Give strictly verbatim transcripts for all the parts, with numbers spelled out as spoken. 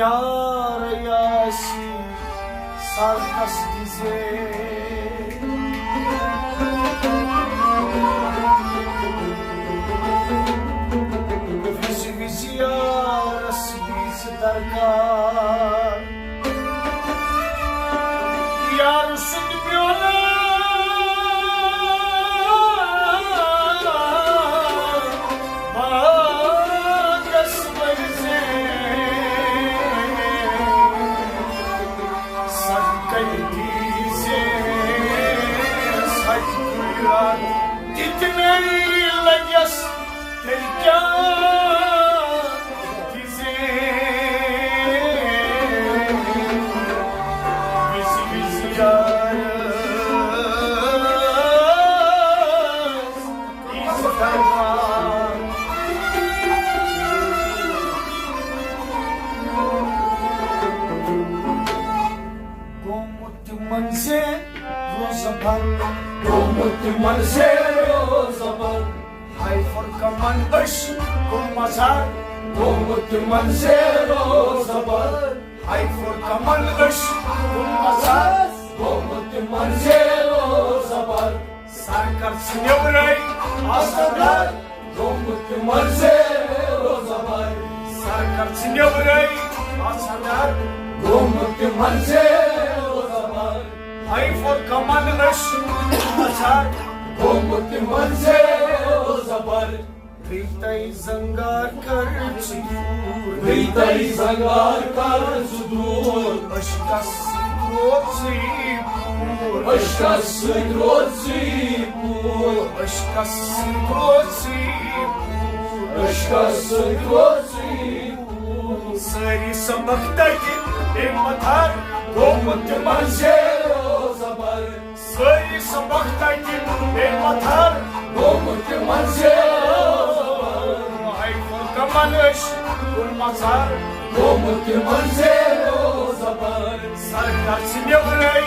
یار یاسی سرکس دِزے۔ وِزِ وِزِ یارس ییٖزِ درکار۔ یار سُنٛد میون باغس ؤرزے، صدقے دیزے، صدقے رات دِتنے لگس، تیٚلہِ کیٛاہ دِزے؟ وِزِ وِزِ یارس ییٖزِ درکار۔ گوٚمُت تِمن زیر روزٕ بھر۔ گوٚمُت تِمن زیر روزٕ بھر۔ ہاے فُرقمن أچھ گُل مزار۔ گوٚمُت تِمن زیر روزٕ بھر۔ ہاے فُرقمن أچھ گُل مزار۔ گوٚمُت تِمن زیر روزٕ بھر۔ سر کر ژٕ نیبرے آسہٕ در۔ گوٚمُت تِمن زیر روزٕ بھر۔ سر کر ژٕ نیبرے آسہٕ در۔ گوٚمُت تِمن زیر روزٕ بھر۔ ہاے فُرقمن أچھ گُل مزار۔ گوٚمُت تِمن زیر روزٕ بھر۔ بیٚیہِ تۄہہِ زنگار کر ژٕ دوٗر۔ بیٚیہِ تۄہہِ زنگار کر ژٕ دوٗر۔ عشقس سۭتۍ روزٕے پوٗر۔ عشقس سۭتۍ روزٕے پوٗر۔ عشقس سۭتۍ روزٕے پوٗر۔ عشقس سۭتۍ روزٕے پوٗر۔ سٲری سبق تتہِ بے پتھر۔ گوٚمُت تِمن زیر روزٕ بھر۔ سٲری سبق تتہِ بے پتھر۔ گوٚمُت تِمن زیر روزٕ بھر۔ ہاے فُرقمن أچھ گُل مزار۔ گوٚمُت تِمن زیر روزٕ بھر۔ سر کر ژٕ نیبرے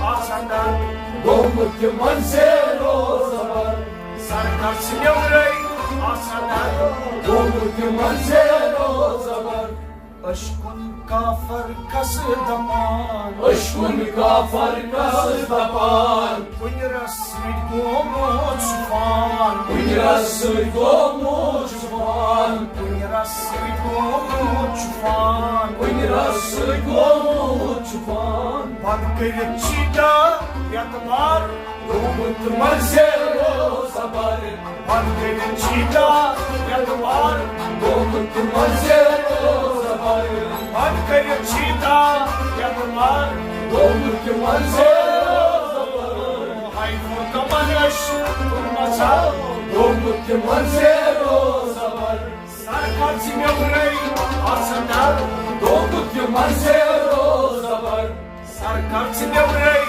آسہٕ در۔ گوٚمُت تِمن زیر روزٕ بھر۔ سر کر ژٕ نیبرے آسہٕ در۔ گوٚمُت تِمن زیر روزٕ بھر۔ عشقُن کافر کس دپان۔ عشقُن کافر کس دپان۔ کُنہِ رس سۭتۍ گوٚمُت چھُ فان۔ کُنہِ رس سۭتۍ گوٚمُت چھُ فان۔ کُنہِ رس سۭتۍ گوٚمُت چھُ فان۔ کُنہِ رس سۭتۍ گوٚمُت چھُ فان۔ پتہٕ کٔرِتھ چھِ دا اعتبار۔ گوٚمُت تِمن زیر روزٕ بھر۔ پتہٕ کٔرِتھ چھِ دا اعتبار۔ گوٚمُت تِمن زیر روزٕ بھر۔ پتہٕ کٔرِتھ چھِ دا اعتبار۔ گوٚمُت تِمن زیر روزٕ بھر۔ ہاے فُرقمن أچھ گُل مزار۔ گوٚمُت تِمن زیر روزٕ بھر۔ سر کر ژٕ نیبرے آسہٕ در۔ گوٚمُت تِمن زیر روزٕ بھر۔ سر کر ژٕ نیبرے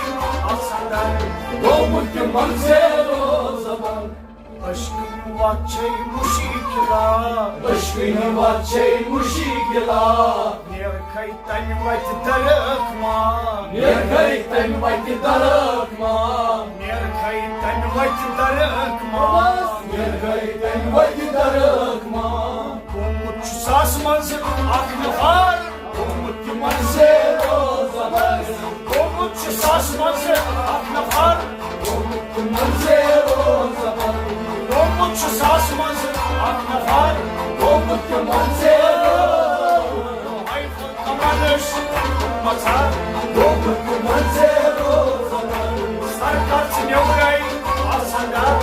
آسہٕ در۔ گوٚمُت تِمن زیر روزٕ بھر۔ عشقٕنۍ وتھ چھے مُشکِلات۔ عشقٕنۍ وتھ چھے مُشکِلات۔ نیرکھے تمہِ وتہِ درٕکھ مان۔ نیرکھے تمہِ وتہِ درٕکھ مان۔ نیرکھے تمہِ وتہِ درٕکھ مان۔ نیرکھے تمہِ وتہِ درٕکھ مان۔ گوٚمُت چھُ ساس منٛز اکھ نفر۔ گوٚمُت تِمن زیر روزٕ بھر۔ گوٚمُت چھُ ساس منٛز اکھ نفر۔ گوٚمُت تِمن زیر روزٕ بھر۔ گوٚمُت چھُ ساس منٛز اکھ نفر۔ گوٚمُت تِمن زیر روزٕ بھر۔ ہاے فُرقمن أچھ گُل مزار۔ گوٚمُت تِمن زیر روزٕ بھر۔ سر کر ژٕ نیبرے آسہٕ در۔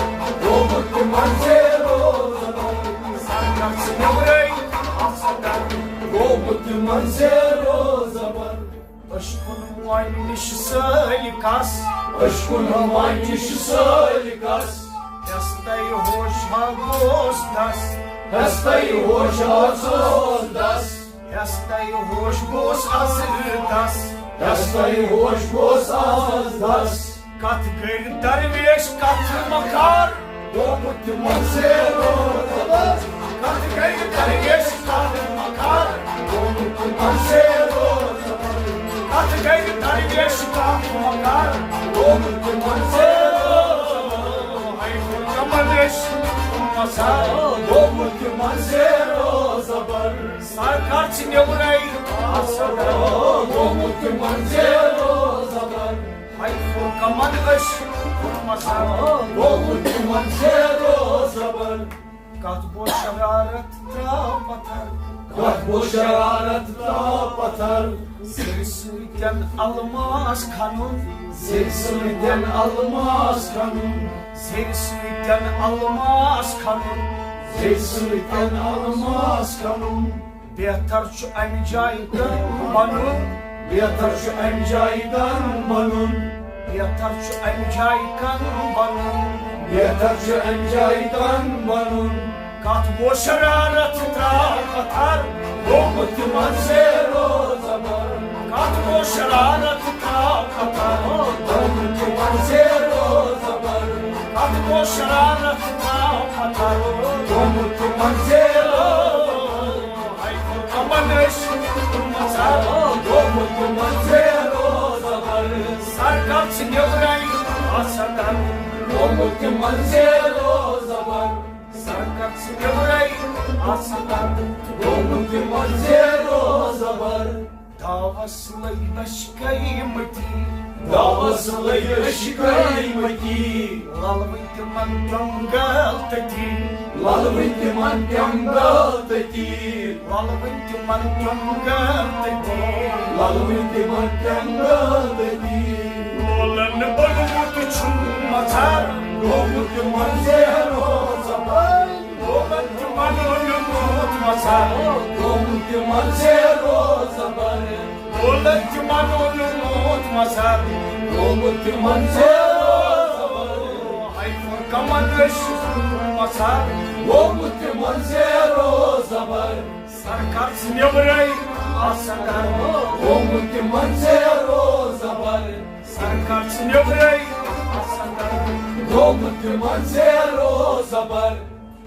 گوٚمُت تِمن زیر روزٕ بھر۔ سر کر ژٕ نیبرے آسہٕ در۔ گوٚمُت تِمن زیر روزٕ بھر۔ عشقُن مۄنہِ نِش سٲلۍ کس۔ عشقُن مۄنہِ نِش سٲلۍ کس۔ ہیٚستَے ہوش ہا گوس دس۔ ہیٚستَے ہوش ہا گوس دس۔ ہیٚستَے ہوش گوس از دس۔ ہیٚستَے ہوش گوس از دس۔ کتھ گٔے درویش کتھ مکار۔ گوٚمُت تِمن زیر روزٕ بھر۔ کتھ گٔے درویش کتھ مکار۔ گوٚمُت تِمن زیر روزٕ بھر۔ کتھ گٔے درویش کتھ مکار۔ گوٚمُت تِمن زیر روزٕ بھر۔ ہاے فُرقمن أچھ گُل مزار۔ گوٚمُت تِمن زیر روزٕ بھر۔ سر کر ژٕ نیبرے آسہٕ گوٚمُت تِمن زیرو زبر۔ ہاے فُرقمن أسۍ فُرمسر۔ گوٚمُت تِمن زیرو زبر۔ کتھ گوٚو شرارت ترٛاو پتھر۔ کتھ گوٚو شرارت ترٛاو پتھر۔ سیٚرِ سۭتٮ۪ن الماس کھنُن۔ سیٚرِ سۭتٮ۪ن الماس کھنُن۔ سیٚرِ سۭتٮ۪ن الماس کھنُن۔ سیٚرِ سۭتٮ۪ن الماس کھنُن۔ بہتر چھُ امہِ جایہِ کن بنُن۔ بہتر چھُ امہِ جایہِ کن بنُن۔ بہتر چھُ امہِ جایہِ کن بنُن۔ بہتر چھُ امہِ جایہِ کن بنُن۔ کتھ گوٚو شرارت ترٛاو پتھر۔ گوٚمُت تِمن زیرو زبر۔ کتھ گوٚو شرارت ترٛاو پتھر۔ گوٚمُت تِمن زیرو زبر۔ کتھ گوٚو شرارت ترٛاو پتھر۔ گوٚمُت تِمن زیرو۔ ہاے فُرقمن أسۍ فُرمسر۔ گوٚمُت تِمن زیرو زبر۔ سرکار ژٕ نیبرے آسہٕ در۔ گوٚمُت تِمن زیرو زبر۔ سرکار ژٕ نیبرے آسہٕ در۔ گوٚمُت تِمن زیرو زبر۔ داوس لٔگۍ عشقے مٔتی۔ داوس لٔگۍ عشقے مٔتی۔ للوٕنۍ تِمن جنگل تٔتی۔ للوٕنۍ تِمن جنگل تٔتی۔ للوٕنۍ تِمن جنگل تٔتی۔ للوٕنۍ تِمن جنگل تٔتی۔ لولن بوٚنمُت چھُم مژھر۔ گوٚمُت تِمن زیرو زبر۔ لولن تِمن اوٚنمُت مژھر۔ گوٚمُت تِمن زیرو زبر۔ لولن تِمن اوٚنمُت مژھر۔ گوٚمُت تِمن زیرو زبر۔ ہاے فُرقمن أسۍ مژھر۔ گوٚمُت تِمن زیرو زبر۔ سرکار ژٕ نیبرے آسہٕ در۔ گوٚمُت تِمن زیرو زبر۔ سرکار ژٕ نیبرے آسہٕ در۔ گوٚمُت تِمن زیرو زبر۔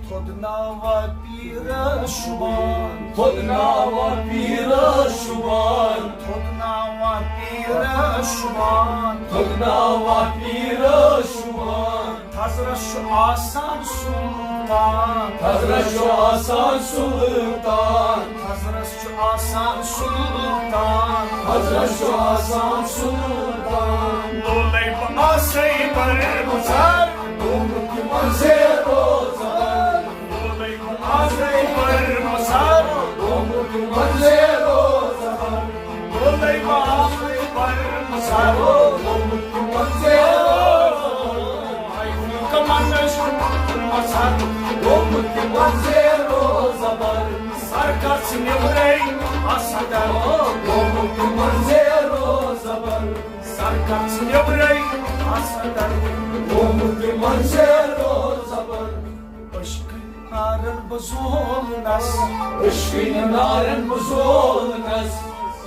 تھوٚد ناوا پیٖرس شُبان۔ تھوٚد ناوا پیٖرس شُبان۔ تھوٚد ناوا پیٖرس شُبان۔ تھوٚد ناوا پیٖرس شُبان۔ تھزرس چھُ آسان سُلطان۔ تھزرس چھُ آسان سُلطان۔ تھزرس چھُ آسان سُلطان۔ تھزرس چھُ آسان سُلطان۔ لولے بہٕ آسے برمُژار۔ گوٚمُت تِمن زیرو زبر۔ لولے بہٕ آسے برمُژار۔ گوٚمُت تِمن زیرو زبر۔ لولے بہٕ آسے برمُژار۔ گوٚمُت تِمن زیرو زبر۔ ہاے فُرقمن أسۍ فُرمسر۔ گوٚمُت تِمن زیرو زبر۔ سرکار ژٕ نیبرے آسہٕ در۔ گوٚمُت تِمن زیرو زبر۔ سرکار ژٕ نیبرے آسہٕ در۔ گوٚمُت تِمن زیرو زبر۔ عشقٕکۍ نارن بہٕ زولنس۔ عشقٕکۍ نارن بہٕ زولنس۔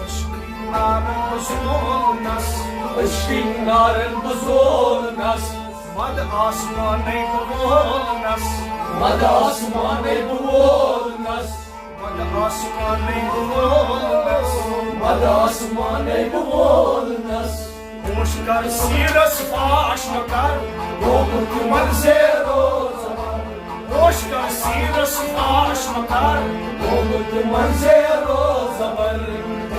عشقٕکۍ نارن بہٕ زولنس۔ عشقٕکۍ نارن بہٕ زولنس۔ مد آسمانے بہٕ وولنس۔ مد آسمانے بہٕ وولنس۔ مد آسمانے بہٕ وولنس۔ مد آسمانے بہٕ وولنس۔ ہوش کر سیرس فاش مکر۔ گوٚمُت تِمن زیرو زبر۔ ہوش کر سیرس فاش مکر۔ گوٚمُت تِمن زیرو زبر۔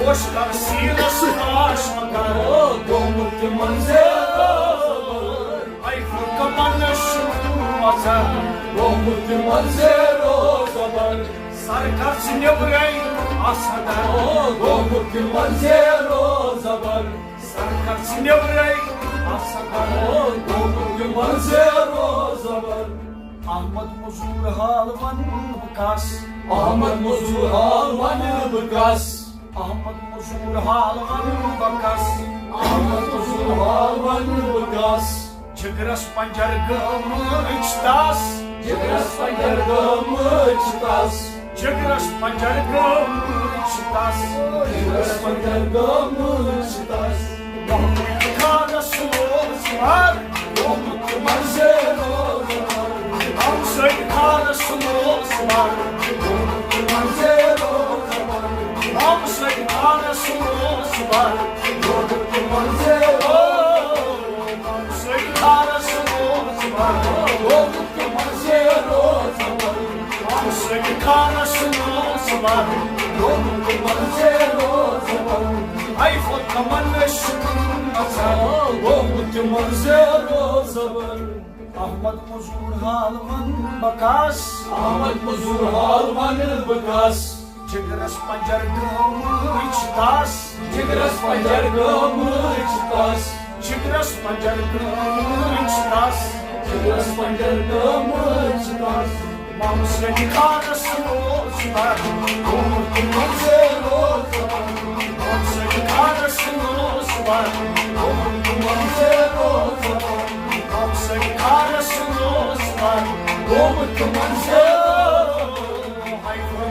ہوش کر سیرس فاش مکر۔ گوٚمُت تِمن زیرو زبر۔ ہاے فُرقمن أسۍ فُرمسر۔ گوٚمُت تِمن زیرو زبر۔ سرکار ژٕ نیبرے آسہٕ در۔ گوٚمُت تِمن زیرو زبر۔ سرکار ژٕ نیبرے آسہٕ در۔ گوٚمُت تِمن زیرو زبر۔ احمد مزور حال ونہٕ بہٕ کس۔ احمد مزور حال ونہٕ بہٕ کس۔ احمد مزور حال ونہٕ بہٕ کس۔ احمد مزور حال ونہٕ بہٕ کس۔ جگرس پنجر گٔمٕژ تس۔ جگرس پنجر گٔمٕژ تس۔ جگرس پنجر گٔمٕژ تس۔ جگرس پنجر گٔمٕژ تس۔ محمود خانس اوس مر۔ گوٚمُت تِمن زیرو زبر۔ ہمسٲے خانس اوس مر۔ گوٚمُت تِمن زیرو زبر۔ ہمسٲے خانس اوس مر۔ گوٚمُت تِمن زیرو۔ ہمسٲے خانس اوس مر۔ گوٚمُت تِمن زیرو زبر۔ ہمسٲے خانس اوس مر۔ گوٚمُت تِمن زیرو زبر۔ من شکر مزار، گوٚمُت تِمن زیرو زبر۔ احمد مزور حال ون بکاس، احمد مزور حال ون بکاس۔ جگرس پنجر گٲمٕچ تس، جگرس پنجر گٲمٕچ تس، جگرس پنجر گٲمٕچ تس، جگرس پنجر گٲمٕچ تس۔ مام سٕنٛدِ خانس منٛز بر، گوٚمُت تِمن زیرو زبر۔ مام سٕنٛدِ خانس منٛز بر، گوٚمُت تِمن زیرو زبر۔ مام سٕنٛدِ خانس منٛز بر، گوٚمُت تِمن زیرو۔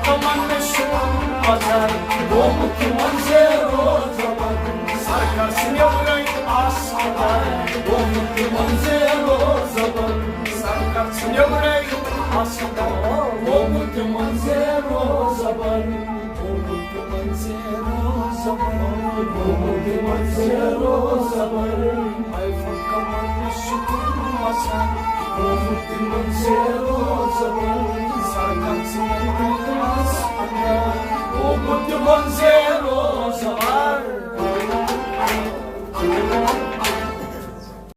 تِمن مےٚ چھُ نظر، گوٚمُت تِمن زیرو زبر۔ سرکار سٕنٛدِ نیٚبرَے آسہٕ قدر، گوٚمُت تِمن زیرو زبر۔ سرکار سٕنٛدِ نیٚبرَے آسہٕ قدر، گوٚمُت تِمن زیرو زبر۔ گوٚمُت تِمن زیرو زبر، گوٚمُت تِمن زیرو زبر۔ اے فقط من شکر مزار، گوٚمُت تِمن زیرو زبر۔